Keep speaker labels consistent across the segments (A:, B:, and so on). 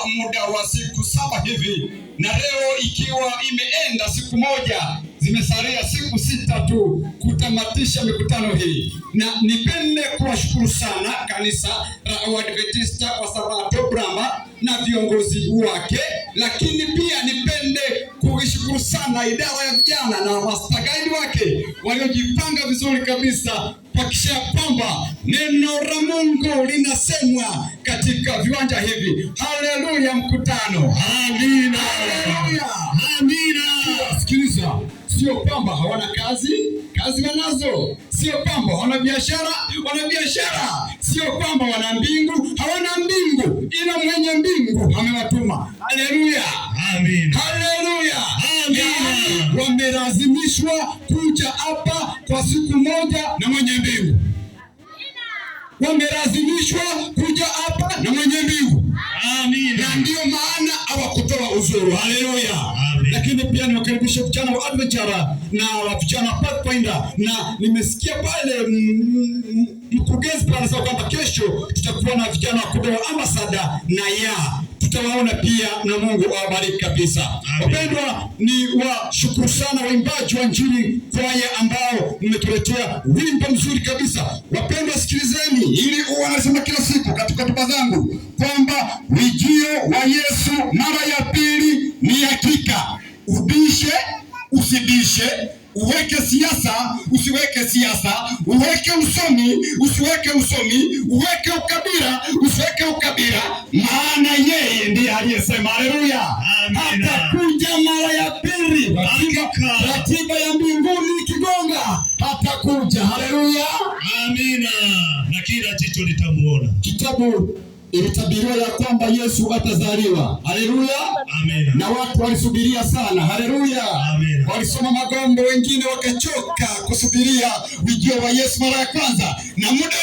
A: kwa muda wa siku 7 hivi, na leo ikiwa imeenda siku moja, zimesalia siku 6 tu kutamatisha mikutano hii. Na nipende kuwashukuru sana kanisa la Waadventista wa Sabato Bramba na viongozi wake, lakini pia nipende kuishukuru sana idara ya vijana na master guide wake waliojipanga vizuri kabisa kuhakikisha kwamba neno la Mungu linasemwa katika viwanja hivi. Haleluya mkutano.
B: Amina.
A: Haleluya.
B: Amina.
A: Sikiliza, sio kwamba hawana kazi, kazi wanazo. Sio kwamba hawana biashara, wana biashara. Sio kwamba wana mbingu, hawana mbingu, ila mwenye mbingu amewatuma. Haleluya.
B: Amina.
A: Haleluya.
B: Amina.
A: Yaani, wamelazimishwa kuja hapa kwa siku moja na mwenye mbingu. Wamelazimishwa kuja hapa na mwenye mbingu.
B: Amina.
A: Na ndio maana hawakutoa uzuru. Haleluya.
B: Amen.
A: Lakini pia niwakaribishe vijana wa Adventure na wa vijana wa Pathfinder, na nimesikia pale mkurugenzi pale anasema kwamba kesho tutakuwa na vijana wa kutoa ambassador na ya tutawaona pia, na Mungu awabariki kabisa.
B: Amen.
A: Wapendwa, ni washukuru sana waimbaji wa Injili kwaya ambao mmetuletea wimbo mzuri kabisa. Wapendwa, sikilizeni ili huwa nasema kila siku katika hotuba zangu kwamba ujio wa Yesu mara ya pili ni hakika. Ubishe usibishe, uweke siasa usiweke siasa, uweke usomi usiweke usomi, uweke ukabila usiweke ukabila, maana yeye ndiye aliyesema. Haleluya,
B: Amina.
A: atakuja mara ya pili.
B: Hakika.
A: Ratiba ya mbinguni ikigonga atakuja. Haleluya.
B: Amina. Na kila jicho litamuona.
A: Kitabu ilitabiriwa ya kwamba Yesu atazaliwa. Haleluya.
B: Amina.
A: Na watu walisubiria sana. Haleluya.
B: Amina.
A: Walisoma magombo, wengine wakachoka kusubiria ujio wa Yesu mara ya kwanza. Na muda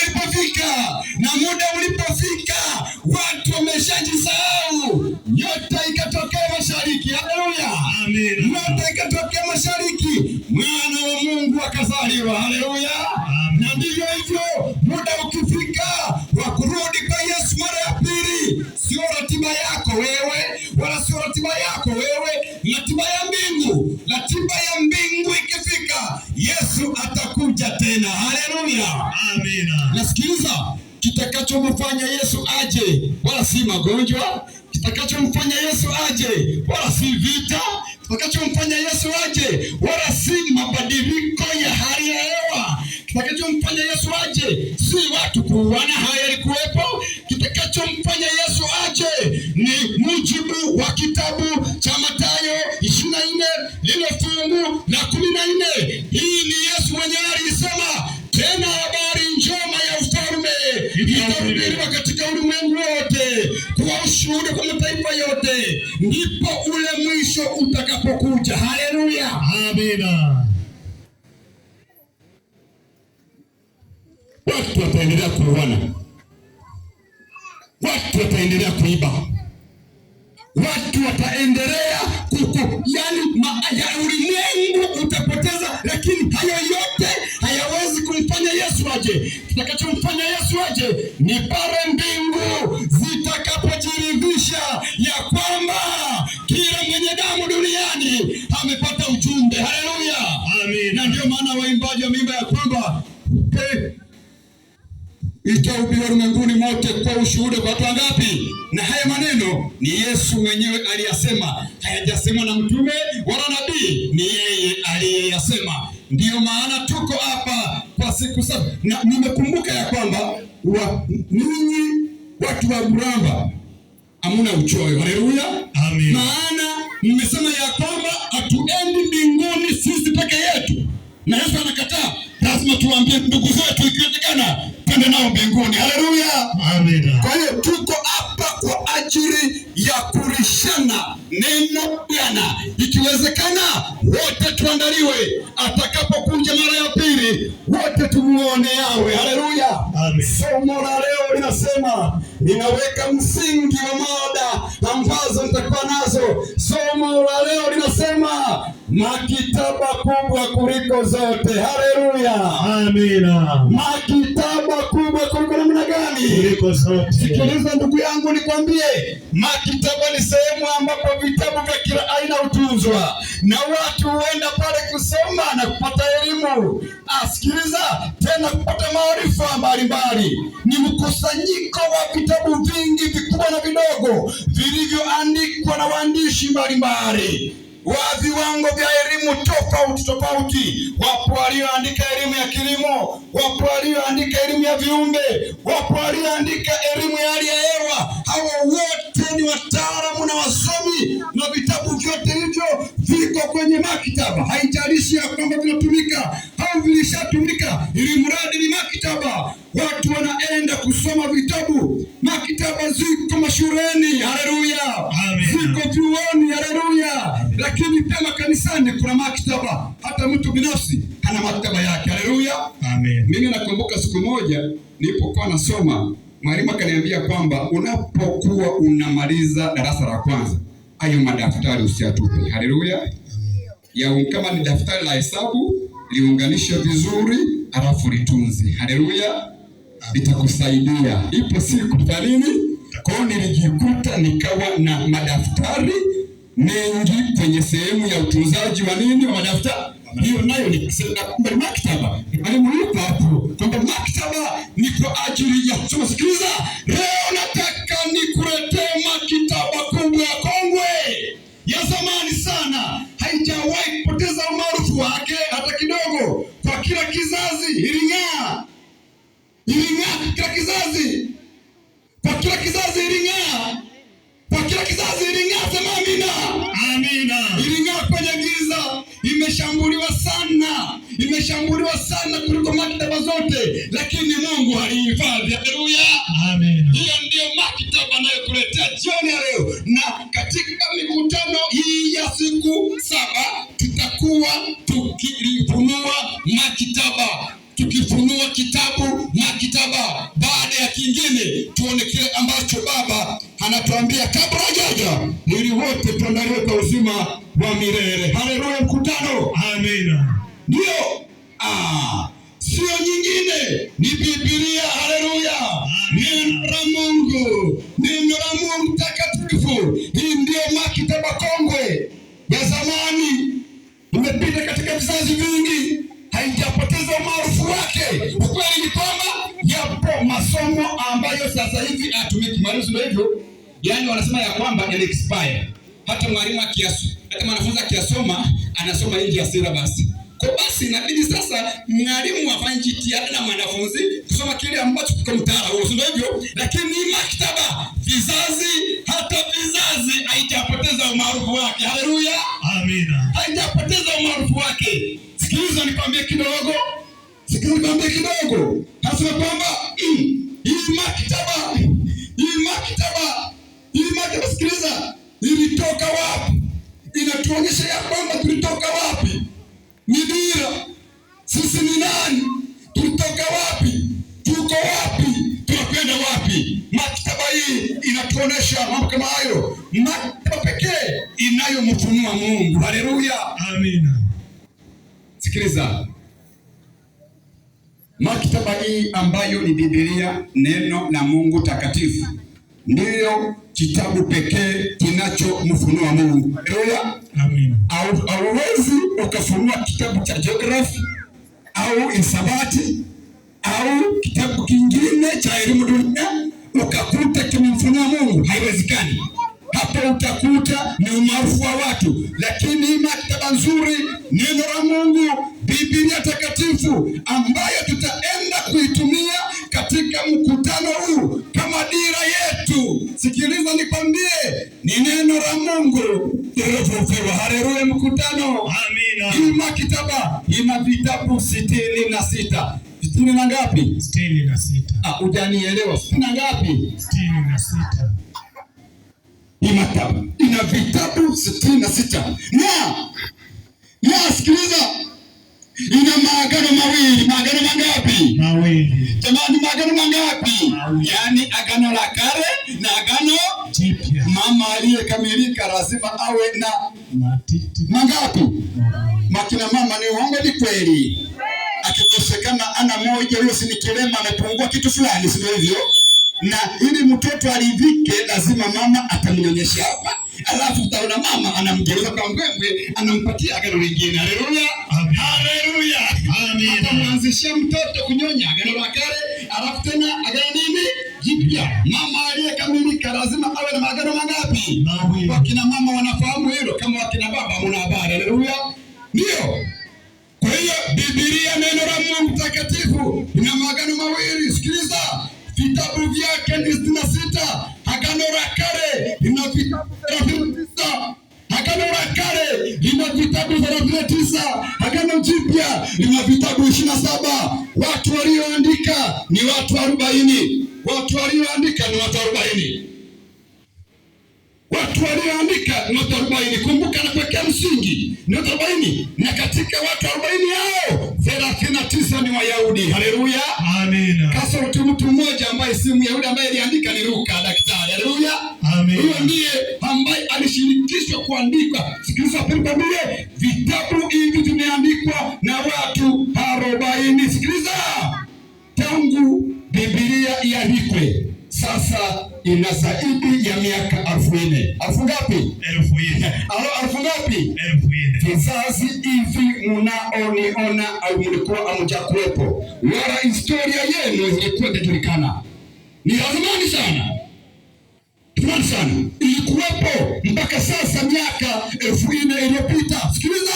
A: ulipofika, watu wameshajisahau. Nyota ikatokea mashariki. Haleluya.
B: Amina.
A: Nyota ikatokea mashariki, mwana wa Mungu akazaliwa. Haleluya.
B: Amen.
A: Na ndivyo hivyo, muda ukifika wa kurudi kwa Yesu mara ya pili, sio ratiba yako wewe, wala sio ratiba yako wewe, ratiba ya mbingu. Ratiba ya mbingu ikifika, Yesu atakuja tena. Haleluya.
B: Amina.
A: Nasikiliza, kitakachomfanya Yesu aje wala si magonjwa, kitakachomfanya Yesu aje wala si vita, kitakachomfanya Yesu aje wala si mabadiliko ya hali ya hewa, kitakachomfanya Yesu aje si watu kuuana, haya yalikuwepo. Kitakachomfanya Yesu aje ni mujibu wa kitabu cha Mathayo 24 lile fungu la 14. Hii ni Yesu mwenyewe alisema, tena habari njema ya ufalme itahubiriwa katika ulimwengu wote kuwa ushuhuda kwa mataifa yote, ndipo ule mwisho utakapokuja. Haleluya.
B: Amina.
A: Watu wataendelea kuuana, watu wataendelea kuiba, watu wataendelea kuku, yani ya ulimwengu utapoteza, lakini hayo yote hayawezi kumfanya Yesu aje. Kitakachomfanya Yesu aje ni pale mbingu zitakapojiridhisha ya kwamba kila mwenye damu duniani amepata ujumbe. Haleluya.
B: Amina.
A: Na ndio maana waimbaji wameimba ya kwamba itahubiriwa ulimwenguni mote kwa ushuhuda kwa watu wangapi? Na haya maneno ni Yesu mwenyewe aliyasema, hayajasemwa na mtume wala nabii, ni yeye aliyeyasema. Ndiyo maana tuko hapa kwa siku 7. Na nimekumbuka ya kwamba ninyi watu wa Buramba hamuna uchoyo. Haleluya.
B: Amina.
A: Maana mmesema ya kwamba hatuendi mbinguni sisi peke yetu, na Yesu anakataa. Lazima tuambie ndugu zetu, ikiwezekana twende nao mbinguni. Haleluya.
B: Amina.
A: Kwa hiyo tuko hapa kwa ajili ya kulishana neno Bwana, ikiwezekana wote tuandaliwe atakapokuja mara ya pili, wote tumuone yawe. Haleluya.
B: Amen.
A: Somo la leo linasema, linaweka msingi wa mada ambazo nitakuwa nazo. Somo la leo linasema Maktaba kubwa kuliko zote. Haleluya,
B: Amina.
A: Maktaba kubwa kuliko namna gani?
B: Kuliko zote.
A: Sikiliza ndugu yangu, nikwambie, maktaba ni sehemu ambapo vitabu vya kila aina hutunzwa na watu huenda pale kusoma na kupata elimu. Asikiliza tena, kupata maarifa mbalimbali. Ni mkusanyiko wa vitabu vingi vikubwa na vidogo vilivyoandikwa na waandishi mbalimbali wa viwango vya elimu tofauti tofauti. Wapo walioandika elimu ya kilimo, wapo walioandika elimu ya viumbe, wapo walioandika elimu ya hali ya hewa. Hawa wote ni wataalamu na wasomi, na vitabu vyote hivyo viko kwenye maktaba. Haijalishi ya kwamba vinatumika au vilishatumika, ili mradi ni maktaba. Watu wanaenda kusoma vitabu. Maktaba ziko mashuleni, haleluya, ziko vyuoni, haleluya, lakini pia makanisani kuna maktaba. Hata mtu binafsi ana maktaba yake, haleluya.
B: Amen.
A: Mimi nakumbuka siku moja nilipokuwa nasoma, mwalimu akaniambia kwamba unapokuwa unamaliza darasa la kwanza, hayo madaftari usiyatupe. Haleluya. Ya kama ni daftari la hesabu liunganishe vizuri, alafu litunze. Haleluya, litakusaidia. Ipo siku tutalini. Kwa hiyo nilijikuta nikawa na madaftari mengi kwenye sehemu ya utunzaji wa nini wa madaftari. Hiyo nayo ni kumbe ni maktaba. Mwalimu yupo hapo kwamba maktaba ni kwa ajili ya kusoma. Sikiliza, leo nataka nikuletee maktaba kubwa ya kongwe ya zamani sana, haijawahi kupoteza umaarufu wake hata kidogo. Kwa kila kizazi iling'aa, iling'aa kila kizazi, kwa kila kizazi iling'aa, kwa kila kizazi iling'aa. Sema amina.
B: Amina.
A: Iling'aa kwenye giza, imeshambuliwa sana, imeshambuliwa sana kuliko maktaba zote, lakini Mungu alihifadhi. Haleluya.
B: Amina.
A: Hiyo ndiyo maktaba anayokuletea jioni ya leo, na katika mikutano hii ya siku 7 tutakuwa tukilifunua maktaba, tukifunua kitabu maktaba baada ya kingine, tuone kile ambacho Baba anatuambia kabla hajaja, ili wote tuandaliwe kwa uzima wa milele. Haleluya, mkutano.
B: Amina.
A: Ndio, sio nyingine, ni Biblia. Haleluya, neno la Mungu, neno la Mungu takatifu. Hii ndiyo maktaba kongwe ya zamani, imepita katika vizazi vingi, haijapoteza umaarufu wake. Ukweli ni kwamba yapo masomo ambayo sasa hivi hayatumiki. Mwalimu, ndio hivyo, yaani wanasema ya kwamba yana expire. Hata mwalimu akiasu, hata mwanafunzi akiyasoma, anasoma nje ya syllabus. Kwa basi inabidi sasa mwalimu afanye jitihada na mwanafunzi kusoma kile ambacho kiko mtaala huo, si ndio hivyo? Lakini maktaba vizazi hata vizazi haijapoteza umaarufu wake. Haleluya.
B: Amina.
A: Haijapoteza umaarufu wake. Sikiliza nikwambie kidogo. Sikiliza nikwambie kidogo. Nasema kwamba hii maktaba, hii maktaba, hii maktaba, sikiliza, ilitoka wapi? Inatuonyesha ya kwamba tulitoka wapi. Ni dira. Sisi ni nani? Tulitoka wapi? Tuko wapi? Tunakwenda wapi? Maktaba hii inatuonyesha mambo kama hayo. Maktaba pekee inayomfunua Mungu. Haleluya.
B: Amina.
A: Sikiliza, maktaba hii ambayo ni Biblia, neno la Mungu takatifu, ndiyo kitabu pekee kinachomfunua Mungu. Haleluya.
B: Amina.
A: Hauwezi ukafunua kitabu cha geography au hisabati au kitabu kingine cha elimu dunia ukakuta kimemfunua Mungu, haiwezekani. Hapo utakuta ni umaarufu wa watu, lakini maktaba nzuri, neno la Mungu, Biblia takatifu ambayo tutaenda kuitumia katika mkutano huu kama dira yetu. Sikiliza nikwambie, ni neno la Mungu lililofufuliwa. Haleluya, mkutano.
B: Amina.
A: Hii maktaba ina vitabu 66. 60 na ngapi?
B: 66.
A: Hujanielewa. 60 na ngapi?
B: 66.
A: Hii maktaba ina vitabu 66. Na sikiliza, ina maagano mawili. Maagano mangapi?
B: Mawili.
A: Jamani, maagano mangapi?
B: Mawili.
A: Yaani agano la kale na agano
B: Jipya.
A: Mama aliyekamilika lazima awe na
B: Matiti
A: mangapi? Makina mama ni uongo, ni kweli? Akikosekana ana moja, huyo si ni kilema, amepungua kitu fulani, si ndio hivyo? Na ili mtoto aridhike, lazima mama atamnyonyesha hapa, alafu utaona mama anamgeuza kwa mbwembwe, anampatia agano lingine. Haleluya,
B: Amen.
A: haleluya.
B: Amina.
A: Atamwanzishia mtoto kunyonya agano la kale, alafu tena agano nini jipya. Mama aliyekamilika lazima awe na maagano mangapi?
B: Mawili.
A: Wakina mama wanafahamu hilo, kama wakina baba muna habari. Haleluya, ndio. Kwa hiyo Biblia, neno la Mungu takatifu, ina maagano mawili. Sikiliza, vitabu vyake ni 66. Agano la Kale lina vitabu 39. Agano la Kale lina vitabu 39. Agano Jipya lina vitabu 27. Watu walioandika ni watu 40. Watu walioandika ni watu 40. Watu walioandika ni watu 40. Kumbuka na kuwekea msingi ni watu 40, na katika watu 40 hao 39 ni Wayahudi. Haleluya!
B: Amina.
A: Kasoro tu mtu mmoja ambaye si Myahudi ambaye aliandika ni Luka, daktari. Haleluya!
B: Amina.
A: Huyo ndiye ambaye alishirikishwa kuandika. Sikiliza nikwambie, vitabu hivi vimeandikwa na watu 40. Sikiliza, tangu Biblia iandikwe sasa ina zaidi ya miaka 4000. Elfu ngapi?
B: 4000.
A: Alo, elfu ngapi?
B: 4000.
A: Vizazi hivi mnaoniona au mlikuwa hamjakuwepo, wala historia yenu ilikuwa ikijulikana. Ni ya zamani sana, zamani sana, ilikuwepo mpaka sasa miaka 4000 iliyopita. Sikiliza,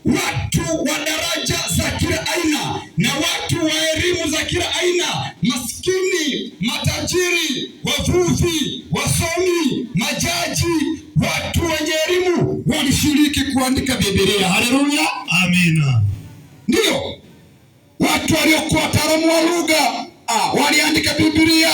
A: watu wa daraja za kila aina na watu wa elimu za kila aina, maskini, matajiri, wavuvi, wasomi, majaji, watu wenye elimu walishiriki kuandika Biblia. Haleluya!
B: Amina.
A: Ndiyo, watu waliokuwa wataalamu wa lugha waliandika Biblia.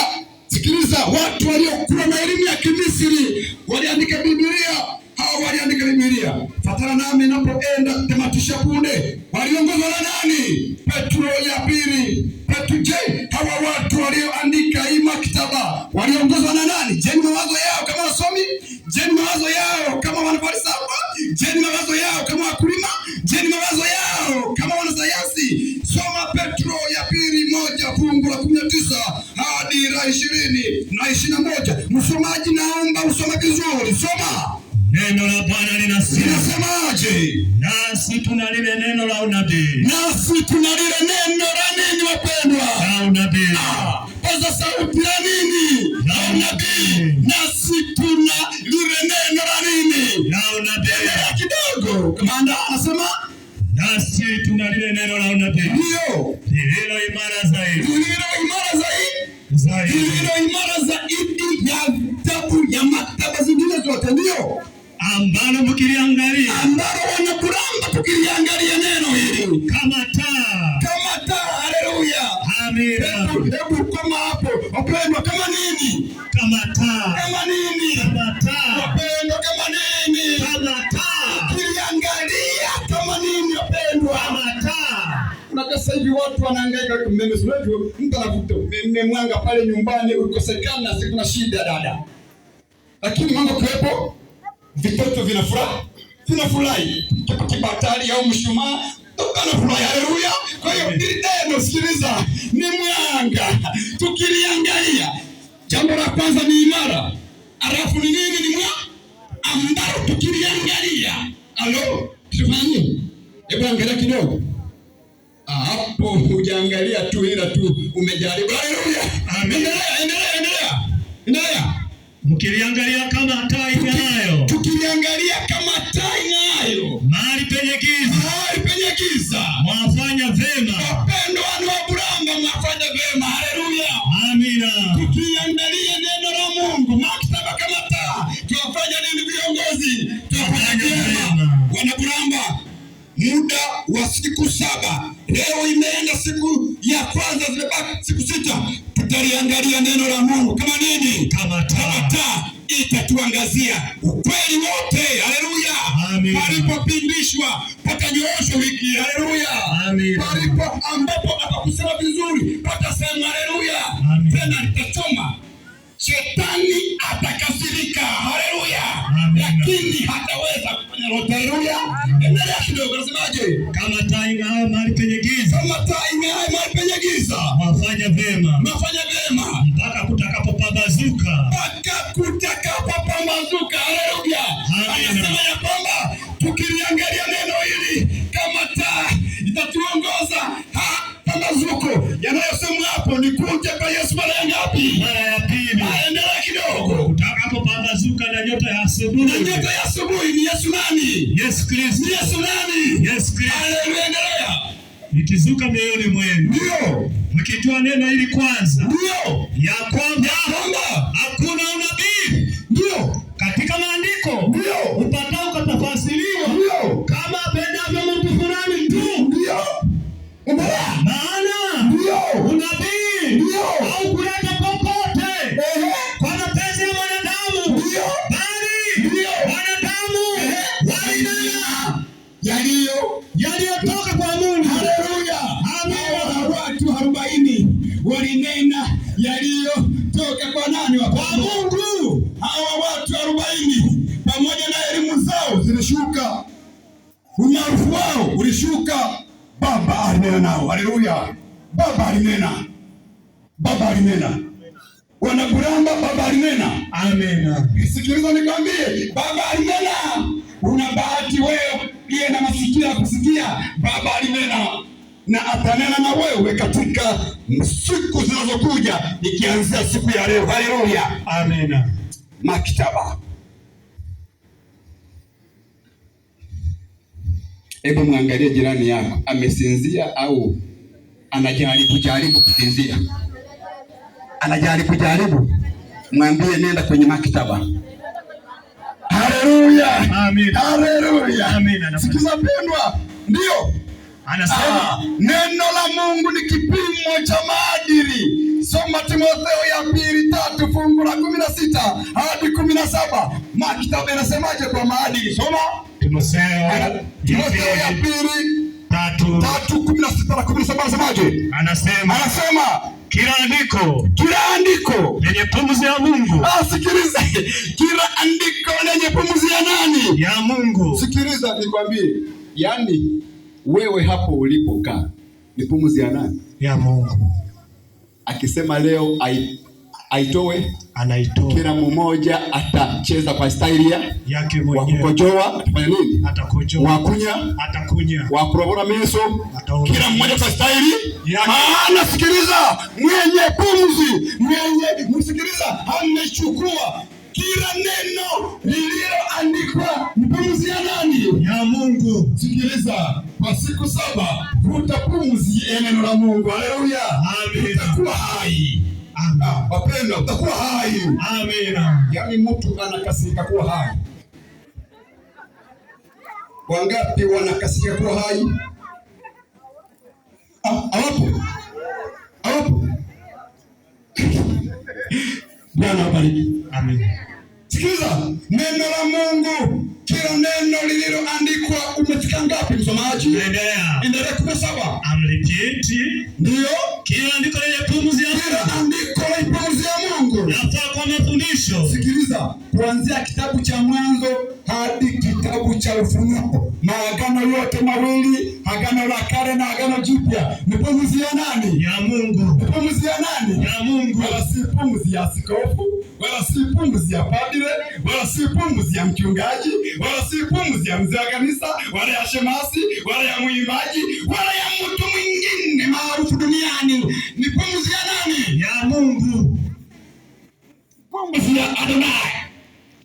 A: Sikiliza, watu waliokuwa na elimu ya Kimisri waliandika Biblia. Hao waliandika Biblia. Fatana nami napoenda tematisha punde. Waliongozwa na nani? Petro ya pili. Petro. Je, hawa watu walioandika hii maktaba waliongozwa na nani? Je, ni mawazo yao kama wasomi? Je, ni mawazo yao kama wanafalsafa? Je, ni mawazo yao kama wakulima? Je, ni mawazo yao kama wanasayansi? Soma Petro ya pili 1 fungu la 19 hadi la 20 na 21. Msomaji, naomba usome vizuri. Soma.
B: Neno la Bwana linasema,
A: Linasemaje?
B: nasi tuna lile neno la unabii.
A: Nasi tuna lile neno la nini, wapendwa?
B: La unabii.
A: Paza sauti, la nini? La unabii. Nasi tuna lile neno la nini?
B: La unabii.
A: Endelea kidogo. Kamanda anasema
B: Nasi tuna lile neno la unabii
A: ndio
B: lililo imara zaidi.
A: lililo imara zaidi,
B: Zaidi.
A: lililo imara zaidi ya vitabu ya maktaba zingine zote, ndio
B: Ambalo mkiliangalia
A: ambalo wanakuramba tukiliangalia neno hili
B: kama taa.
A: kama taa. Haleluya!
B: Amina.
A: Hebu koma hapo wapendwa, kama nini?
B: Kama taa.
A: Kama nini?
B: Kama taa.
A: Wapendwa, kama nini?
B: Kama taa.
A: Tukiliangalia kama nini, wapendwa?
B: Kama taa.
A: Unajua sasa hivi watu wanahangaika umeme, si unajua mtu anavuta umeme mwanga pale nyumbani ulikosekana, si kuna shida dada, lakini mambo kuwepo, vitoto vinafurahi, vinafurahi kibatari au mshumaa anafurahi. Haleluya! Kwa hiyo hili neno, sikiliza, ni mwanga. Tukiliangalia, jambo la kwanza ni imara, alafu ni nini? Ni mwanga ambalo tukiliangalia, alo, tufanye nini? Hebu angalia kidogo hapo, hujaangalia tu, ila tu umejaribu. Haleluya! Endelea, endelea, endelea, endelea.
B: Mkiliangalia kama taa ing'aayo
A: Tukiliangalia kama taa ing'aayo
B: mahali penye giza,
A: mahali penye giza,
B: mwafanya vema.
A: wapendwa wana wa Buramba, mwafanya vema. Haleluya!
B: Amina.
A: Tukiangalia neno la Mungu maktaba kama taa, tuwafanya nini viongozi? Tuwafanya vyema. Wana Buramba, muda wa siku 7 leo imeenda siku ya kwanza, zimebaki siku 6. Tutaliangalia neno la Mungu kama nini?
B: Kama taa.
A: Kama taa itatuangazia ukweli wote. Haleluya!
B: Amina.
A: Palipopindishwa patanyooshwa wiki. Haleluya!
B: Amina.
A: Palipo ambapo hapakusema vizuri patasema. Haleluya!
B: Amina.
A: Tena litachoma. Shetani atakasirika. Haleluya!
B: Amina.
A: Lakini hataweza kufanya lolote. Haleluya! Endelea kidogo, nasemaje?
B: Kama taa ing'aayo mahali penye giza,
A: Kama taa ing'aayo mahali penye giza,
B: wafanya vyema
A: mnafanya vyema
B: mpaka kutakapopambazuka.
A: Mpaka kutakapopambazuka. Haleluya!
B: Amina.
A: Anasema ya kwamba tukiliangalia neno hili kama taa itatuongoza pambazuko. Yanayosemwa hapo ni kuja kwa Yesu mara ya ngapi?
B: Mara ya pili.
A: Endelea kidogo.
B: Kutakapopambazuka na nyota ya asubuhi.
A: Na nyota ya asubuhi ni Yesu nani?
B: Yesu Kristo.
A: Ni Yesu nani?
B: Yesu Kristo.
A: Haleluya, endelea.
B: Ikizuka mioyoni mwenu.
A: Ndio.
B: Mkijua neno hili kwanza.
A: Ndio.
B: Ya kwamba hakuna unabii.
A: Ndio.
B: Katika maandiko.
A: Ndio.
B: Upatao ukatafasiriwa.
A: Ndio.
B: Kama apendavyo mtu fulani tu.
A: Ndio. Endelea.
B: Maana.
A: Ndio.
B: Unabii.
A: Ndio.
B: Au kuleta popote.
A: Ehe.
B: Kwa mapenzi ya mwanadamu.
A: Ndio.
B: Bali.
A: Ndio.
B: Wanadamu. Walinena.
A: Yaliyotoka
B: kwa Mungu.
A: Haleluya.
B: Amina.
A: Hawa watu 40 walinena yaliyotoka kwa nani? Kwa Mungu. Hawa watu 40 pamoja na elimu zao zilishuka, umaarufu wao ulishuka. Baba alinena nao. Haleluya. Baba alinena. Baba alinena. Wanaburamba, baba alinena.
B: Amina.
A: Sikiliza nikwambie, baba alinena. Una bahati wewe uliye na masikio ya kusikia. Baba alinena na atanena na wewe katika siku zinazokuja, ikianzia siku ya leo. Haleluya.
B: Amina.
A: Maktaba. Hebu mwangalie jirani yako, amesinzia au anajaribu jaribu kusinzia? Anajaribu jaribu, mwambie nenda kwenye maktaba. Haleluya.
B: Amina.
A: Haleluya.
B: Amina.
A: Sikiza pendwa, ndio
B: anasema
A: neno la Mungu ni kipimo cha maadili. Soma Timotheo ya 2:3 fungu la 16 hadi 17. Maktaba inasemaje kwa maadili? Soma
B: Timotheo
A: ya
B: 2:3
A: 3:16 na 17, anasemaje?
B: Anasema,
A: Anasema
B: kila andiko,
A: kila andiko
B: lenye pumzi ya Mungu.
A: Sikiliza, kila andiko lenye pumzi ya nani?
B: Ya Mungu.
A: Sikiliza nikwambie, yani wewe hapo ulipokaa ni pumzi ya nani?
B: Ya Mungu.
A: Akisema leo aitoe,
B: anaitoa.
A: Kila mmoja atacheza kwa staili
B: yake mwenyewe.
A: Wakukojoa atafanya nini?
B: Atakojoa.
A: Wakunya
B: atakunya.
A: Wakurobora meso.
B: Ataona.
A: Kila mmoja kwa staili
B: yake.
A: Maana sikiliza, mwenye pumzi, mwenye msikiliza, amechukua kila neno lililoandikwa ni pumzi ya nani?
B: Ya Mungu.
A: Sikiliza, kwa siku 7 vuta pumzi ya neno la Mungu. Haleluya.
B: Amina.
A: Utakuwa hai.
B: Amina.
A: Wapendwa, utakuwa hai.
B: Amina.
A: Yaani mtu anakasirika kuwa hai. Wangapi wanakasirika kuwa hai? Hawapo. Hawapo. Bwana awabariki.
B: Amina.
A: Sikiliza, neno la Mungu, kila neno lililoandikwa. Umefika ngapi msomaji?
B: Endelea.
A: Endelea 17.
B: Amritieti.
A: Ndio.
B: Kila andiko lenye pumzi ya Mungu.
A: Kila andiko lenye pumzi ya Mungu.
B: Yafaa kwa mafundisho.
A: Sikiliza, kuanzia kitabu cha Mwanzo hadi kitabu cha Ufunuo, maagano yote mawili, Agano la Kale na Agano Jipya, ni pumzi ya nani?
B: Ya Mungu.
A: Ni pumzi ya nani?
B: Ya Mungu.
A: Wala si pumzi ya askofu, wala si pumzi ya padre, wala si pumzi ya mchungaji, wala si pumzi ya mzee wa kanisa, wala ya shemasi, wala ya mwimbaji, wala ya mtu mwingine maarufu duniani. Ni pumzi ya nani?
B: Ya Mungu.
A: Pumzi ya Adonai,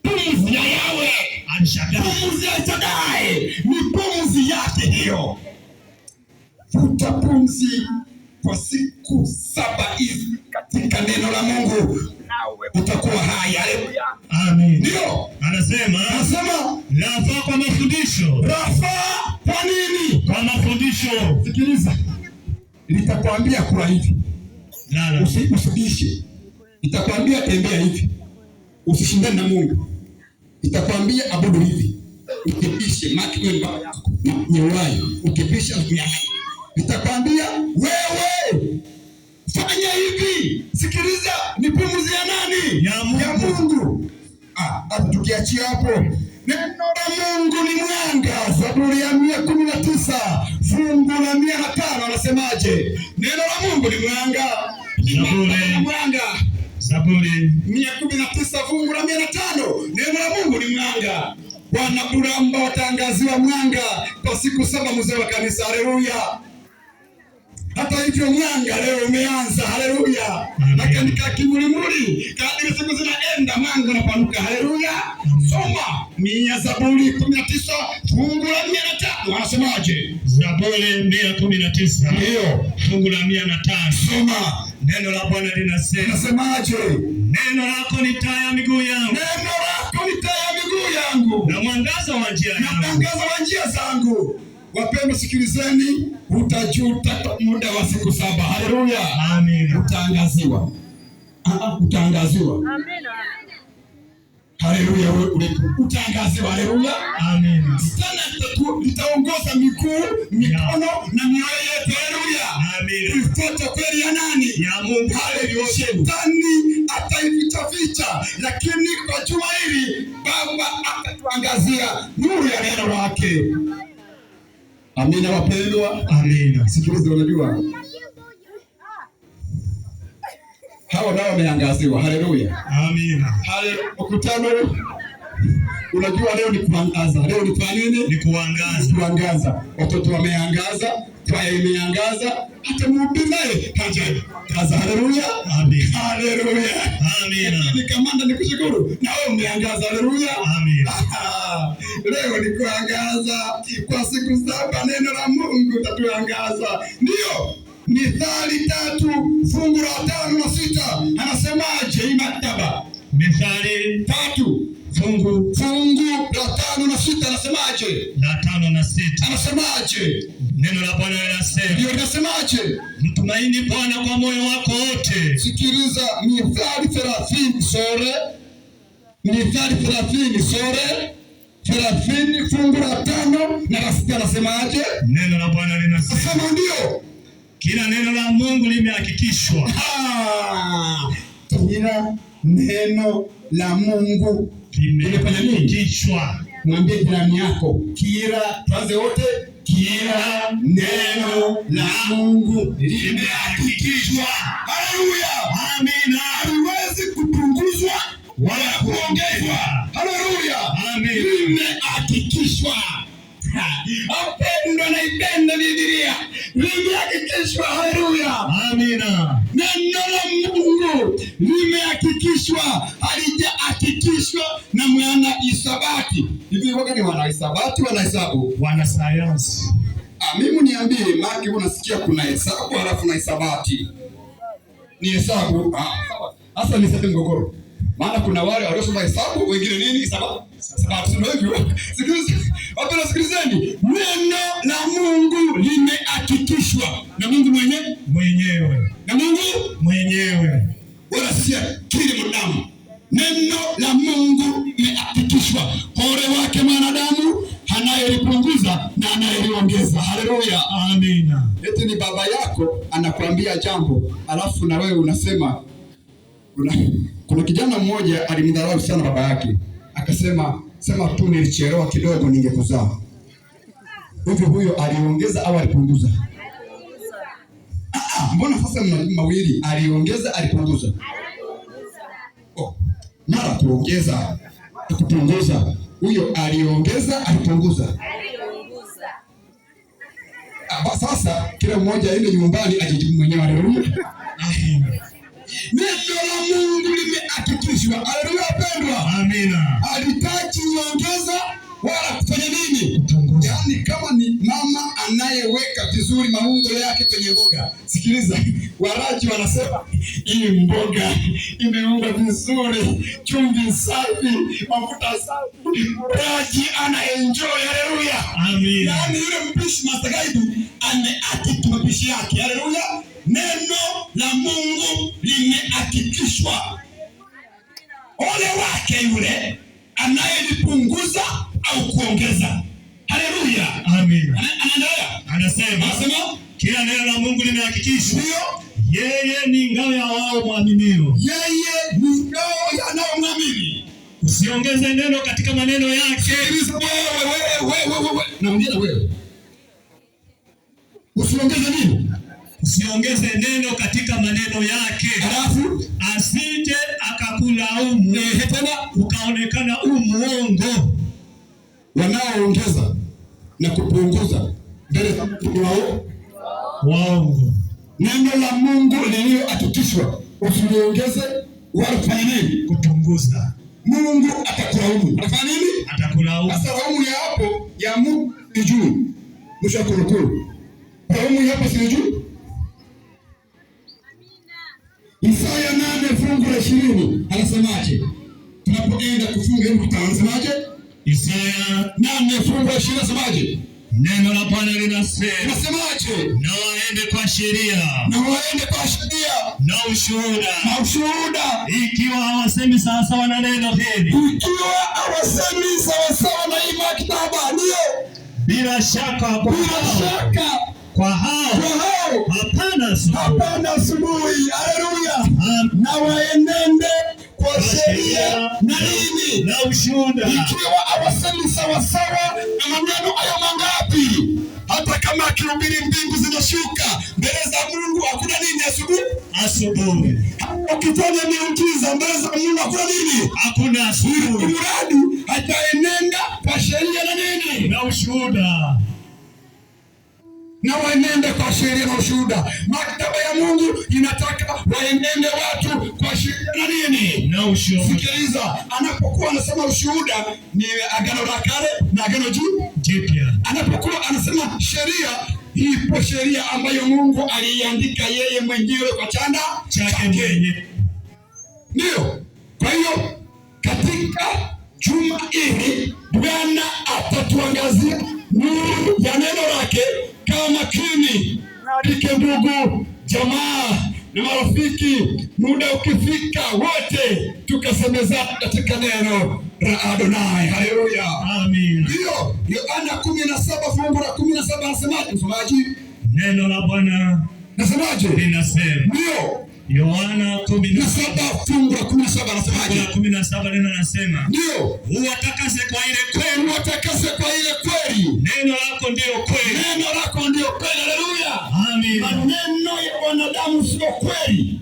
A: pumzi ya Yahweh,
B: Al-Shaddai,
A: pumzi ya Shaddai, ni pumzi yake hiyo. Vuta pumzi kwa siku 7 hizi katika neno la Mungu, nawe utakuwa hai. Haleluya.
B: Amen.
A: Ndio.
B: Anasema,
A: Anasema
B: rafaa kwa mafundisho.
A: Rafaa kwa nini?
B: Kwa mafundisho.
A: Sikiliza, nitakwambia kula hivi.
B: Lala.
A: Usibishe. Nitakwambia tembea hivi. Usishindane na Mungu. Nitakwambia abudu hivi. Ukibishe maki wewe baba yako na nyewayo. Ukibisha unyang'anyi. Nitakwambia wewe Fanya hivi. Sikiliza, ni pumzi ya nani?
B: Ya Mungu.
A: Ya Mungu. Hata tukiachia hapo, neno la Mungu ni mwanga. Zaburi ya 119 fungu la 105 anasemaje? Neno la Mungu ni mwanga.
B: Zaburi.
A: Mwanga.
B: Zaburi
A: 119 fungu la 105, neno la Mungu ni mwanga. Bwana Buramba watangaziwa mwanga kwa siku 7, mzee wa kanisa. Haleluya! Hata hivyo mwanga leo umeanza. Haleluya! Lakini kimulimuli kadri siku zinaenda mwanga unapanuka. Haleluya! Soma mia Zaburi 19 fungu la 105, anasemaje?
B: Zaburi 119
A: Ndio,
B: fungu la 105.
A: soma.
B: Neno la Bwana linasema,
A: Anasemaje?
B: neno lako ni taa ya miguu yangu
A: Neno lako ni taa ya miguu yangu
B: na mwangaza wa njia
A: na
B: yangu.
A: mwangaza wa njia zangu. Wapendwa, sikilizeni, utajuta kwa muda wa siku 7. Haleluya!
B: Amina.
A: Utaangaziwa, utaangaziwa. Haleluya! Wewe ulipo utaangaziwa. Haleluya!
B: Amina.
A: Sana litaongoza miguu, mikono na mioyo yetu. Haleluya!
B: Amina.
A: Tuifuate kweli ya nani?
B: Ya Mungu.
A: Haleluya. Shetani ataificha ficha, lakini kwa juma hili Baba atatuangazia nuru ya neno lake. Amina wapendwa.
B: Amina.
A: Sikiliza, unajua hawa nao wameangaziwa. Haleluya.
B: Amina.
A: Haleluya. Mkutano, unajua leo ni kuangaza. Leo ni kwa nini?
B: Ni kuangaza.
A: Kuangaza. Watoto wameangaza, kwaya imeangaza, hata mhubiri naye hajaangaza. Haleluya.
B: Amina.
A: Haleluya.
B: Amina.
A: Ni kamanda, nikushukuru na wewe umeangaza. Haleluya.
B: Amina.
A: Leo ni kuangaza kwa siku 7, neno la Mungu tatuangaza. Ndio Mithali 3 fungu la 5 na 6, anasemaje hii maktaba?
B: Mithali
A: 3
B: fungu
A: fungu la 5 na 6, anasemaje?
B: la 5 na 6.
A: Anasemaje?
B: Neno la Bwana linasema,
A: Ndio, linasemaje?
B: mtumaini Bwana kwa moyo wako wote.
A: Sikiliza, Mithali 30 sore, Mithali 30 sore 30 fungu la 5 na la 6, anasemaje?
B: Neno la Bwana linasema,
A: Sema ndio.
B: kila neno la Mungu limehakikishwa.
A: Kila neno la Mungu
B: Limehakikishwa.
A: Mwambie jirani yako, kila, tuanze wote, kila neno la Mungu limehakikishwa. Haleluya.
B: Amina.
A: Haliwezi kupunguzwa wala kuongezwa. Haleluya.
B: Amina.
A: Limehakikishwa. Wapendwa, naipenda Biblia. Limehakikishwa. Haleluya.
B: Amina.
A: Neno la Mungu limehakikishwa, halijahakikishwa na mwana isabati. Hivi waga ni wana isabati, wana hesabu?
B: Wanasayansi.
A: Mimi niambie, maki unasikia kuna hesabu halafu na isabati. Ni hesabu. Sawa. Sasa ni sasa mgogoro. Maana kuna wale waliosoma hesabu, wengine nini? Isabati. Sababu ndio hivyo. Sikiliza. Wapendwa, sikilizeni. Neno la Mungu limehakikishwa na Mungu mwenyewe.
B: Mwenyewe.
A: Na Mungu
B: mwenyewe.
A: Wala si akili mwanadamu. Neno la Mungu limehakikishwa. Ole wake mwanadamu anayelipunguza na anayeliongeza. Haleluya.
B: Amina.
A: Eti ni baba yako anakuambia jambo, alafu na wewe unasema kuna kijana mmoja alimdharau sana baba yake. Akasema, sema tu nilichelewa kidogo ningekuzaa. Hivi huyo aliongeza au alipunguza? Mbona sasa mna mawili? Aliongeza, alipunguza? Oh, mara kuongeza, kupunguza. Huyo aliongeza, alipunguza? Sasa kila mmoja aende nyumbani ajijibu mwenyewe. Haleluya. Neno la Mungu limehakikishwa. Haleluya wapendwa.
B: Amina.
A: Halitaji nyongeza wala kufanya nini?
B: Kupunguza.
A: Yaani kama ni mama anayeweka vizuri maungo yake kwenye mboga. Sikiliza, waraji wanasema hii mboga imeungwa vizuri, chumvi safi, mafuta safi. Mraji ana enjoy. Haleluya.
B: Amina.
A: Yaani yule mpishi master guide ameakiki mapishi yake. Haleluya. Neno la Mungu limehakikishwa. Ole wake yule anayelipunguza au kuongeza. Haleluya.
B: Amina.
A: Anaendelea.
B: Anasema,
A: Anasema
B: kila neno la Mungu limehakikishwa.
A: Ndio.
B: Yeye ni ngao ya wao mwaminio.
A: Yeye ni ngao yanayomwamini.
B: Usiongeze neno katika maneno yake.
A: Sikiliza wewe, wewe, wewe, wewe. Naongea na wewe. Usiongeze nini?
B: Usiongeze neno katika maneno yake.
A: Halafu
B: asije akakulaumu
A: tena
B: ukaonekana u muongo.
A: Wanaoongeza na kupunguza mbele za Mungu wao
B: waongo.
A: Neno la Mungu lililohakikishwa usiliongeze wala kufanya nini?
B: Kupunguza.
A: Mungu atakulaumu. Atafanya nini?
B: Atakulaumu.
A: Sasa laumu ya hapo ya Mungu ni juu. Mwisho wa kunukuu. Laumu ya hapo si juu? Isaya 8 fungu la 20 anasemaje? Tunapoenda kufunga hebu tutaanzaje?
B: Isaya
A: 8 fungu la 20 anasemaje?
B: Neno la Bwana linasema,
A: Anasemaje?
B: Na waende kwa sheria
A: Na waende kwa sheria
B: na ushuhuda,
A: na ushuhuda,
B: ikiwa hawasemi sawasawa na neno hili,
A: ikiwa hawasemi sawasawa na hii maktaba, ndio
B: bila shaka kwa
A: bila
B: hao,
A: shaka
B: kwa hao
A: kwa hao
B: hapana asubuhi.
A: hapana asubuhi. Haleluya! Na waenende kwa sheria na nini?
B: Na ushuhuda,
A: Ikiwa hawasemi sawasawa na maneno hayo mangapi? Hata kama akihubiri mbingu zinashuka mbele za Mungu, hakuna nini asubuhi.
B: Asubuhi
A: Ukifanya miujiza mbele za Mungu hakuna nini,
B: hakuna asubuhi.
A: Mradi hajaenenda kwa sheria na nini
B: na ushuhuda.
A: Na waenende kwa sheria na ushuhuda. Maktaba ya Mungu inataka waenende watu kwa sheria na nini
B: na ushuhuda.
A: Sikiliza, anapokuwa anasema ushuhuda ni Agano la Kale na Agano
B: Jipya.
A: Anapokuwa anasema sheria, ipo sheria ambayo Mungu aliiandika yeye mwenyewe kwa chanda
B: chake mwenyewe.
A: Ndio. Kwa hiyo katika juma hili Bwana atatuangazia nuru ya neno lake kama kini. Alike ndugu, jamaa na marafiki, muda ukifika wote tukasemezana katika neno la Adonai. Haleluya.
B: Amin.
A: Ndio, Yohana 17 fungu la 17 anasemaje msomaji?
B: Neno la Bwana
A: Nasemaje?
B: linasema.
A: Ndio.
B: Yohana kumi na
A: 7 fungu la 17 anasemaje?
B: 17 neno linasema.
A: Ndio.
B: Uwatakase kwa ile kweli.
A: Uwatakase kwa ile kweli.
B: Neno lako ndio kweli.
A: Neno lako ndio kweli. Haleluya.
B: Amin.
A: Maneno ya wanadamu sio kweli.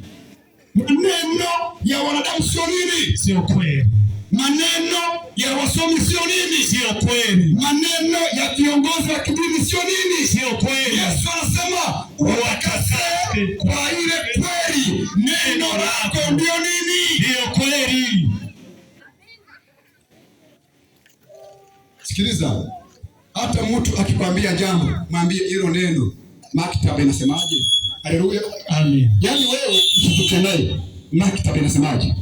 A: Maneno ya wanadamu sio nini?
B: Sio kweli.
A: Maneno ya wasomi sio nini?
B: Sio kweli.
A: Maneno ya viongozi wa kidini sio nini?
B: Sio kweli.
A: Yesu anasema uwatakase kwa ile kweli. Neno lako ndio nini?
B: Ndio kweli.
A: Sikiliza, hata mtu akikwambia jambo, mwambie hilo neno maktaba inasemaje? Haleluya.
B: Amin.
A: Yaani wewe usituke naye, maktaba inasemaje?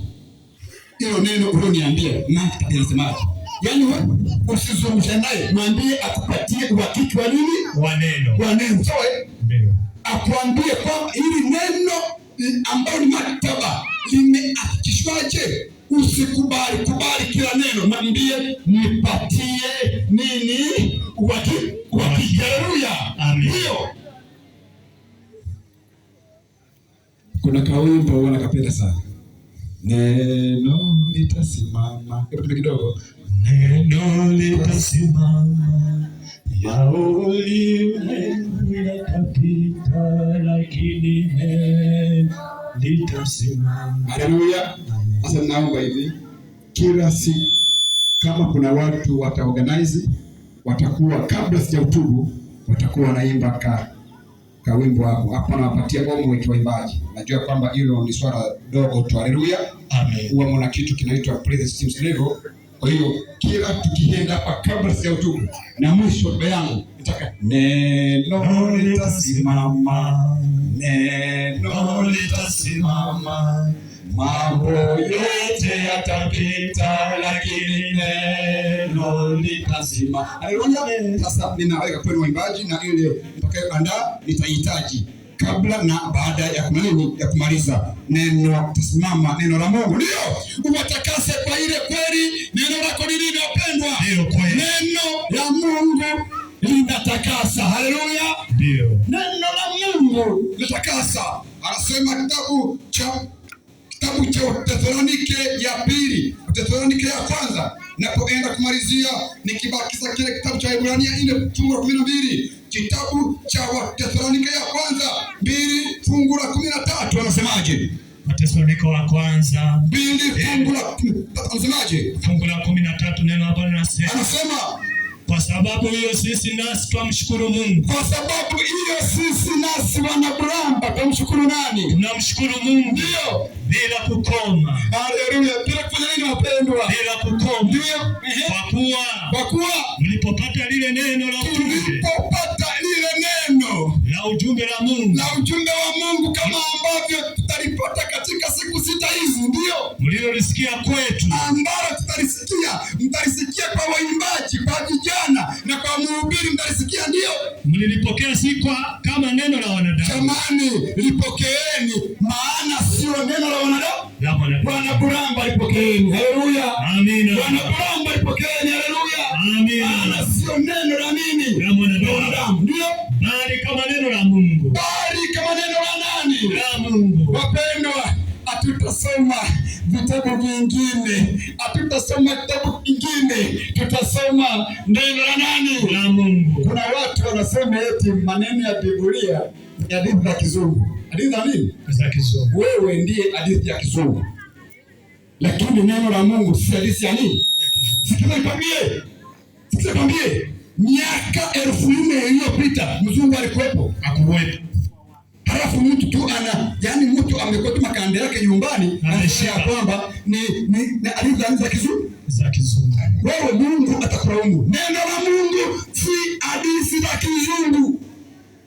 A: Hilo neno ulioniambia, maktaba inasemaje? Yaani wewe usizungumze naye, mwambie akupatie uhakiki wa nini?
B: Wa neno.
A: Wa neno. Sawa? Eh?
B: Ndio.
A: Akuambie kwamba hili neno ambalo ni maktaba limehakikishwaje? Usikubali kubali kila neno, mwambie nipatie nini? Uhakiki. Uhakiki. Haleluya.
B: Amen.
A: Ndio. Kuna kawimbo huwa nakapenda sana, neno litasimama. Hebu tupe kidogo.
B: Neno litasimama, ya ulimwengu yatapita, lakini neno litasimama.
A: Haleluya. Sasa naomba hivi, kila siku kama kuna watu wataorganize, watakuwa kabla sijahutubu, watakuwa wanaimba ka wimbo hapo hapo, nawapatia homework waimbaji. Najua kwamba hilo ni swala dogo tu. Haleluya.
B: Amen.
A: Huwa mna kitu kinaitwa praise teams level. Kwa hiyo kila tukienda hapa kabla sijahutubu na mwisho hotuba yangu nitaka neno litasimama, neno litasimama, mambo yote yatapita, lakini neno litasimama. Haleluya. Sasa ninaweka kwenu waimbaji na ile nitakayoandaa nitahitaji kabla na baada ya kumaliza, ya kumaliza neno tasimama, neno la Mungu ndio uwatakase kwa ile kweli. Neno lako ni nini, wapendwa?
B: Ndio kweli.
A: Neno la Mungu linatakasa. Haleluya.
B: Ndio.
A: Neno la Mungu linatakasa. Anasema kitabu cha Wathesalonike ya pili, Wathesalonike ya kwanza, napoenda kumalizia nikibakiza kile kitabu cha Ibrania 4 fungu la 12, kitabu cha Wathesalonike ya kwanza 2 fungu la 13, anasemaje?
B: Wathesalonike wa kwanza
A: 2 fungu la 13, anasemaje?
B: Fungu la 13, neno la Bwana linasema,
A: Anasema,
B: kwa sababu hiyo sisi nasi twamshukuru Mungu,
A: kwa sababu hiyo sisi nasi wanaburamba tumshukuru nani?
B: Tunamshukuru Mungu
A: Ndio,
B: bila kukoma,
A: haleluya. Bila kufanya nini, wapendwa?
B: Bila kukoma,
A: Ndio, ehe.
B: kwa kuwa
A: Kwa kuwa
B: mlipopata lile neno la ujumbe
A: tulipopata lile neno
B: la ujumbe la Mungu
A: la ujumbe wa Mungu kama ambavyo tutalipata katika siku 6 hizi, ndio
B: mlilolisikia kwetu,
A: ambalo tutalisikia, mtalisikia kwa waimbaji, kwa vijana na kwa mhubiri, mtalisikia, ndio.
B: Mlilipokea si kwa kama neno la wanadamu,
A: Jamani, lipokeeni, maana sio neno la wanadamu.
B: La wanadamu.
A: Bwana Buramba, lipokeeni, haleluya.
B: Amina.
A: Bwana Buramba, lipokeeni, haleluya.
B: Amina.
A: Maana sio neno la nini?
B: La mwanadamu.
A: La wanadamu, ndio,
B: bali kama neno la Mungu,
A: bali kama neno la nani?
B: La Mungu.
A: Wapendwa, hatutasoma vitabu vingine, hatutasoma kitabu kingine, tutasoma neno la nani?
B: La Mungu.
A: Kuna watu wanasema eti maneno ya Biblia ni hadithi za kizungu. Hadithi za nini?
B: Za kizungu.
A: Wewe ndiye hadithi ya kizungu, lakini neno la Mungu si hadithi ya nini? Sikiza nikwambie, sikiza nikwambie, miaka 4000 iliyopita mzungu alikuwepo?
B: Hakuwepo.
A: Halafu mtu tu ana, yani mtu amekuwa tu makanda yake nyumbani, anasema ya kwamba ni hadithi za kizungu.
B: Za kizungu.
A: Wewe Mungu atakulaumu. Neno la Mungu si hadithi za kizungu.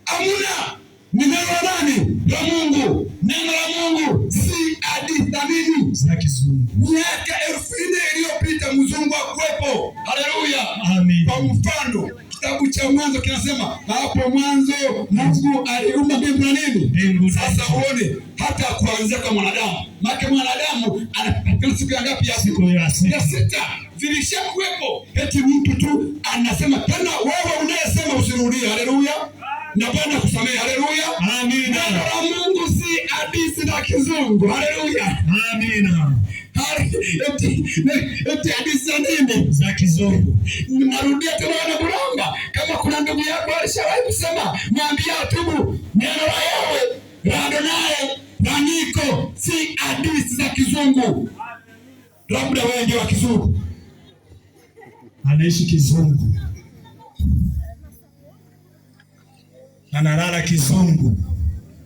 A: Amuna, ni neno la nani? La Mungu. Neno la Mungu si hadithi za nini?
B: Za kizungu.
A: Miaka 4000 iliyopita mzungu hakuwepo. Haleluya.
B: Amina.
A: Kwa mfano, kitabu cha Mwanzo kinasema hapo mwanzo Mungu aliumba mbingu na nini?
B: Mbingu na
A: Sasa
B: nchi.
A: uone hata kuanzia kwa mwanadamu, maana mwanadamu anapatikana siku ya ngapi? Ya
B: Siku ya sita.
A: Ya sita, vilishakuwepo. Eti mtu tu anasema tena, wewe unayesema usirudie. Haleluya, na Bwana kusamehe. Haleluya.
B: Amina.
A: Neno la Mungu si hadithi za kizungu. Haleluya.
B: Amina.
A: Eti hadithi za nini?
B: Za kizungu.
A: Narudia tena, wana Buramba, kama kuna ndugu yako alishawahi kusema, mwambie atubu. Neno la Yahweh la Adonai la Niko si hadithi za kizungu. Labda wewe ndio wa kizungu.
B: Anaishi kizungu, analala kizungu,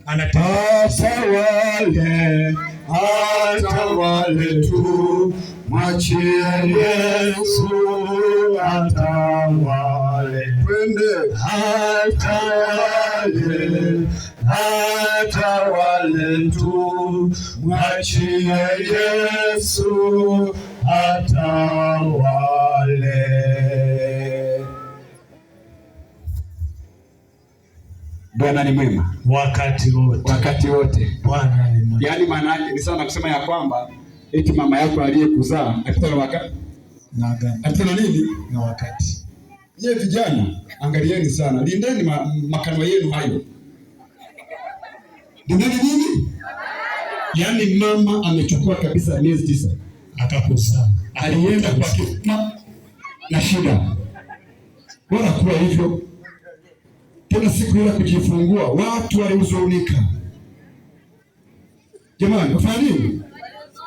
B: anatembea
A: Atawale, atawale tu, mwachie Yesu atawale. Twende. Atawale, atawale tu, mwachie Yesu atawale. Bwana ni mwema
B: wakati wote.
A: Wakati wote.
B: Bwana ni mwema.
A: Yaani maana yake ni sana kusema ya kwamba eti mama yako aliyekuzaa alipita na wakati,
B: Na agano
A: alipita na nini?
B: Na wakati.
A: Nyie vijana, angalieni sana, lindeni makanwa yenu hayo. Lindeni nini? Yaani mama amechukua kabisa miezi 9
B: Akakuzaa.
A: Alienda kwa kifua na shida, wala kuwa hivyo tena. Siku ile ya kujifungua watu walihuzunika. Jamani, wafanya nini?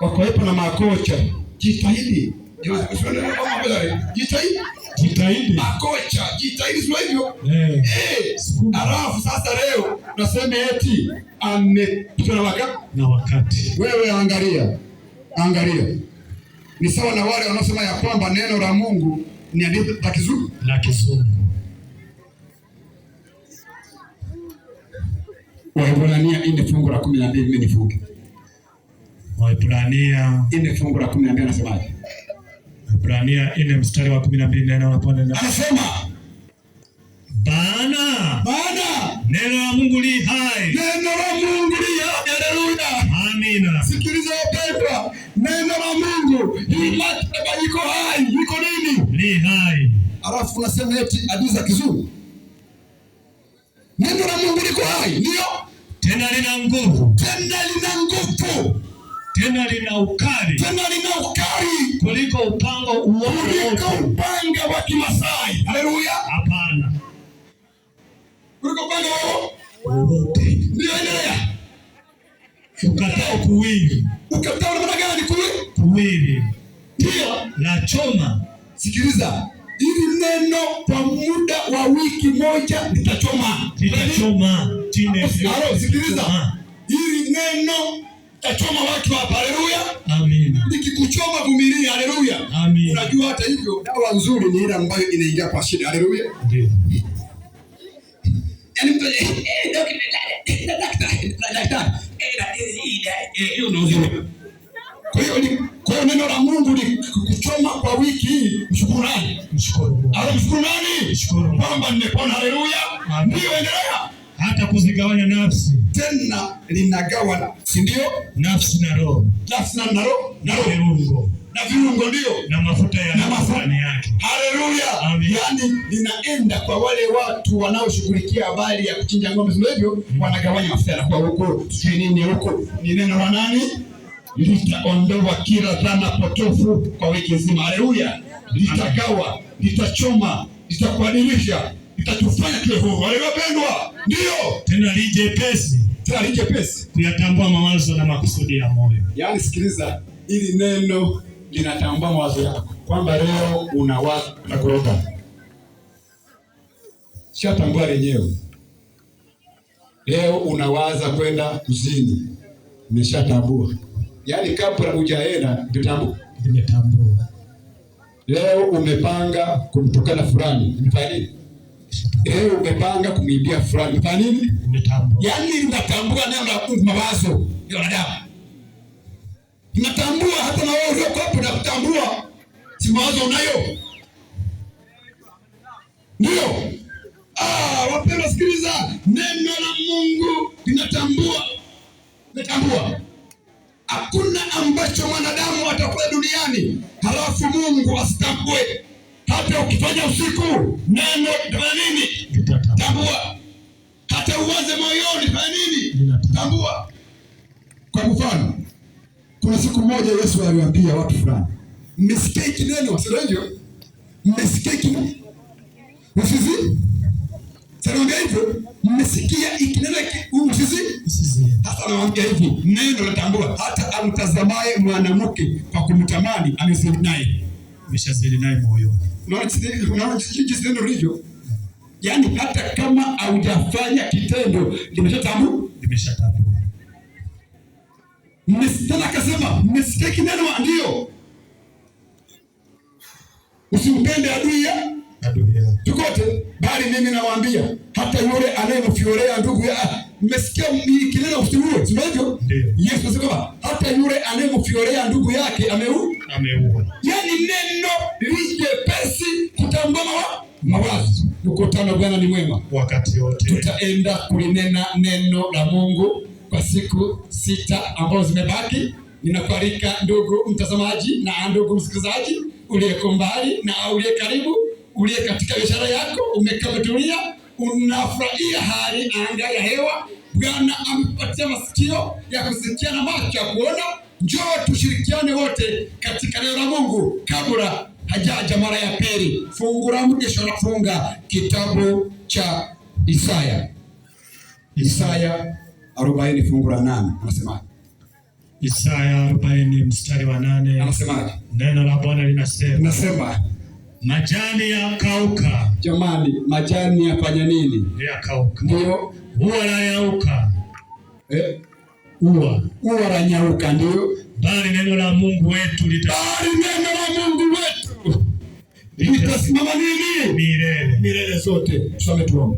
A: Wakawepo na makocha. Jitahidi jamani, jitahidi,
B: Jitahidi.
A: Makocha, jitahidi, sio hivyo?
B: Eh.
A: Eh,
B: Sukuma.
A: halafu sasa leo nasema eti amepitwa na wakati.
B: Na wakati.
A: Wewe angalia, angalia, ni sawa na wale wanaosema ya kwamba neno la Mungu ni hadithi za kizungu.
B: La kizungu.
A: Waebrania 4 fungu la 12, mimi nifunge.
B: Waebrania
A: 4 fungu la 12 anasemaje?
B: Waebrania 4 mstari wa 12, neno la Bwana
A: Anasema
B: Bana
A: maana
B: neno la Mungu li hai.
A: Neno la Mungu li hai. Haleluya.
B: Amina.
A: Sikiliza wapendwa, neno la Mungu hii maktaba iko hai, iko nini?
B: Li hai.
A: Alafu unasema eti hadithi za kizungu. Neno la Mungu liko hai, ndio.
B: Tena lina nguvu,
A: Tena lina nguvu,
B: tena lina ukali
A: tena lina ukali
B: kuliko upanga
A: kuliko
B: wowote.
A: Upanga wa Kimasai. Haleluya!
B: Hapana,
A: Kuliko upanga wao
B: wowote
A: ndio. Endelea.
B: Ukatao kuwili,
A: Ukatao namna gani? Kule
B: kuwili,
A: ndio
B: la choma.
A: Sikiliza, hili neno kwa muda wa wiki moja litachoma,
B: Litachoma chini.
A: Halo, sikiliza, hili neno litachoma watu hapa. Haleluya,
B: Amina.
A: Likikuchoma vumilia. Haleluya,
B: Amina.
A: Unajua hata hivyo dawa nzuri ni ile ambayo inaingia kwa shida. Haleluya,
B: Ndio.
A: Yaani mtu daktari, kwa hiyo neno la Mungu likuchoma kwa wiki hii, mshukuru nani?
B: Mshukuru Mungu.
A: Au mshukuru nani?
B: Mshukuru Mungu.
A: Kwamba nimepona. Haleluya.
B: Amen.
A: Ndio, endelea.
B: Hata kuzigawanya nafsi,
A: Tena linagawa, si ndio?
B: Nafsi na roho,
A: Nafsi na roho,
B: na viungo,
A: na viungo, ndio,
B: na mafuta ya
A: na mafuta
B: ndani yake.
A: Haleluya.
B: Amen.
A: Yaani linaenda kwa wale watu wanaoshughulikia habari ya kuchinja ng'ombe, sio hivyo? Wanagawanya mafuta yanakuwa huko, sijui nini huko. Ni neno la nani? Litaondoa kila dhana potofu kwa wiki nzima. Haleluya. Litagawa, litachoma, litakubadilisha, litatufanya tuwe huru. Haleluya pendwa. Ndio.
B: Tena li jepesi
A: Tena li jepesi
B: kuyatambua mawazo na makusudi ya moyo.
A: Yaani sikiliza, hili neno linatambua mawazo yako kwamba leo unawaza na kuroga. Shatambua lenyewe. Leo unawaza kwenda kuzini, nimeshatambua. Yaani kabla hujaenda nimetambua.
B: Nimetambua.
A: Leo umepanga kumtukana fulani, nimefanya nini? Leo umepanga kumwibia fulani, nimefanya nini?
B: Nimetambua.
A: Yaani linatambua neno la Mungu, mawazo ya wanadamu. Natambua hata na wewe ulioko hapo nakutambua. Si mawazo unayo? Ndio. Wapendwa sikiliza, neno la Mungu linatambua. Linatambua. Hakuna ambacho mwanadamu atakuwa duniani halafu Mungu asitambue. Hata ukifanya usiku, neno litafanya nini?
B: Litatambua.
A: Tambua. Hata uwaze moyoni, fanya nini?
B: Linatambua.
A: Tambua. Kwa mfano, kuna siku moja Yesu aliwaambia watu fulani, mmesikia hiki neno, sio hivyo? Mmesikia hiki neno? Usizi? Sasa hivyo, mmesikia hiki neno hiki, usizi?
B: Usizi.
A: Sasa anawaambia hivi, neno litambua hata amtazamaye mwanamke kwa kumtamani amezini naye.
B: Ameshazini naye moyoni.
A: Unaona jinsi neno lilivyo? Yaani hata kama haujafanya kitendo limeshatambua.
B: Limeshatambua.
A: Tena akasema mmesikia neno, ndio. Usimpende adui ya
B: Adui yako.
A: tukote, bali mimi nawaambia hata yule anayemfiolea ndugu ya, mmesikia kineno usiue, sio hivyo?
B: Ndio.
A: Yesu anasema hata yule anayemfiolea ndugu yake ameua.
B: Ameua.
A: Yaani neno lijepesi kutambua mawazo. Mkutano Bwana ni mwema.
B: Wakati wote.
A: Tutaenda kulinena neno la Mungu kwa siku 6 ambazo zimebaki. Ninakualika ndugu mtazamaji na ndugu msikilizaji, uliyeko mbali na uliye karibu, uliye katika biashara yako, umekaa umetulia, unafurahia hali anga ya hewa. Bwana amepatia masikio ya kusikia na macho ya kuona. Njoo tushirikiane wote katika neno la Mungu kabla hajaja mara ya pili. Fungu la mwisho nafunga kitabu cha Isaya. Isaya 40 fungu la 8. Anasemaje?
B: Isaya 40 mstari wa 8.
A: Anasemaje?
B: Neno la Bwana linasema.
A: Linasema
B: majani yakauka.
A: Jamani, majani yafanya nini?
B: Yakauka.
A: Ndio.
B: Ua la yauka. Ua.
A: Ua la nyauka, ndio.
B: Bali neno la Mungu wetu
A: Bali neno la Mungu wetu litasimama nini?
B: Milele.
A: Milele zote. Tusome tuombe.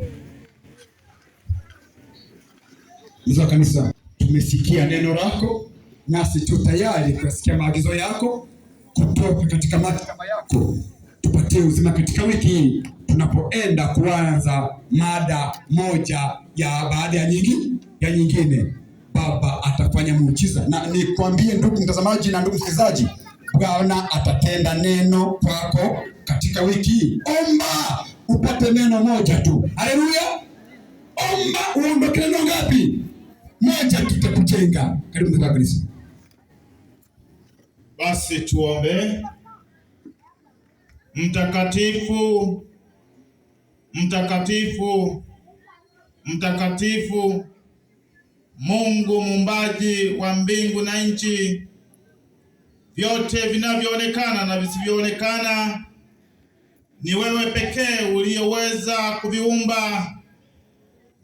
A: Mzee wa kanisa, tumesikia neno lako nasi tu tayari kusikia maagizo yako kutoka katika maktaba yako. Tupatie uzima katika wiki hii tunapoenda kuanza mada moja ya baada ya nyingi ya nyingine. Baba atafanya muujiza. Na nikwambie ndugu mtazamaji na ndugu msikilizaji, Bwana atatenda neno kwako katika wiki hii. Omba upate neno moja tu. Haleluya. Omba uondoke neno ngapi? Moja, tutakujenga. Karibu kwa kanisa.
B: Basi tuombe. Mtakatifu, mtakatifu, mtakatifu, Mungu muumbaji wa mbingu na nchi, vyote vinavyoonekana na visivyoonekana, ni wewe pekee uliyeweza kuviumba.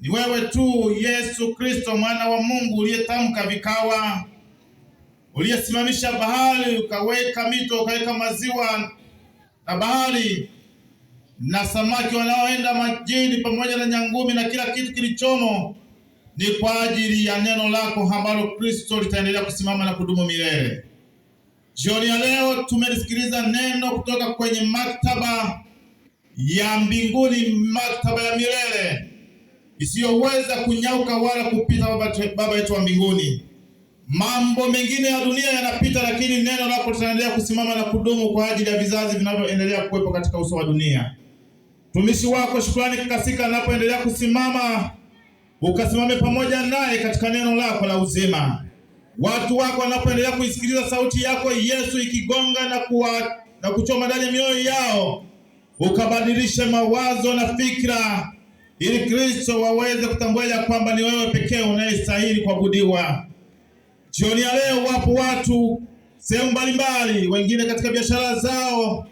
B: Ni wewe tu Yesu Kristo mwana wa Mungu uliyetamka vikawa, uliyesimamisha bahari, ukaweka mito, ukaweka maziwa na bahari na samaki wanaoenda majini pamoja na nyangumi na kila kitu kilichomo, ni kwa ajili ya neno lako ambalo Kristo litaendelea kusimama na kudumu milele. Jioni ya leo tumelisikiliza neno kutoka kwenye maktaba ya mbinguni, maktaba ya milele isiyoweza kunyauka wala kupita. Baba yetu wa mbinguni, mambo mengine ya dunia yanapita, lakini neno lako litaendelea kusimama na kudumu kwa ajili ya vizazi vinavyoendelea kuwepo katika uso wa dunia. Mtumishi wako Shukrani Kasika anapoendelea kusimama, ukasimame pamoja naye katika neno lako la uzima. Watu wako wanapoendelea kuisikiliza sauti yako Yesu ikigonga na kuchoma ndani ya mioyo yao, ukabadilishe mawazo na fikra, ili Kristo waweze kutambua ya kwamba ni wewe pekee unayestahili kuabudiwa. Jioni ya leo wapo watu sehemu mbalimbali, wengine katika biashara zao,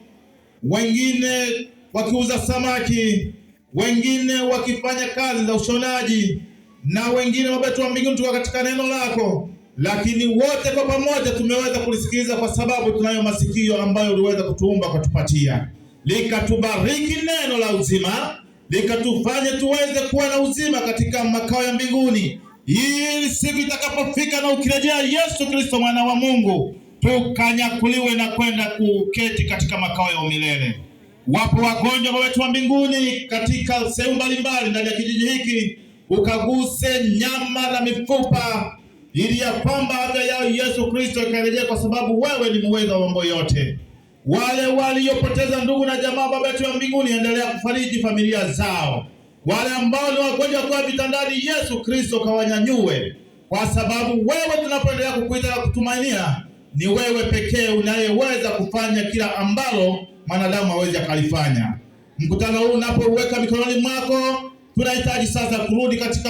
B: wengine wakiuza samaki, wengine wakifanya kazi za ushonaji, na wengine Baba yetu wa mbinguni, tuko katika neno lako, lakini wote kwa pamoja tumeweza kulisikiliza kwa sababu tunayo masikio ambayo uliweza kutuumba ukatupatia. Likatubariki neno la uzima, likatufanye tuweze kuwa na uzima katika makao ya mbinguni, ili siku itakapofika na ukirejea Yesu Kristo mwana wa Mungu, tukanyakuliwe na kwenda kuketi katika makao ya umilele. Wapo wagonjwa Baba yetu wa mbinguni katika sehemu mbalimbali ndani ya kijiji hiki, ukaguse nyama na mifupa, ili ya kwamba afya yao Yesu Kristo ikarejea, kwa sababu wewe ni muweza wa mambo yote. Wale waliopoteza ndugu na jamaa, Baba yetu wa mbinguni, endelea kufariji familia zao. Wale ambao ni wagonjwa kwa vitandani, Yesu Kristo kawanyanyue, kwa sababu wewe, tunapoendelea kukuita na kutumainia, ni wewe pekee unayeweza kufanya kila ambalo mwanadamu hawezi akalifanya. Mkutano huu unapouweka mikononi mwako, tunahitaji sasa kurudi katika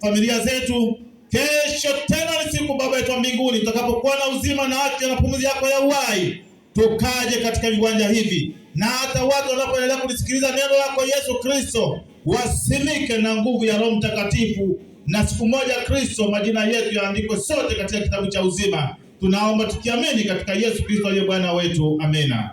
B: familia zetu. Kesho tena ni siku, Baba yetu wa mbinguni, tutakapokuwa na uzima na afya na pumzi yako ya uhai, tukaje katika viwanja hivi, na hata watu wanapoendelea kulisikiliza neno lako Yesu Kristo, wasimike na nguvu ya Roho Mtakatifu, na siku moja Kristo, majina yetu yaandikwe sote katika kitabu cha uzima. Tunaomba tukiamini katika Yesu Kristo aliye Bwana wetu, amina.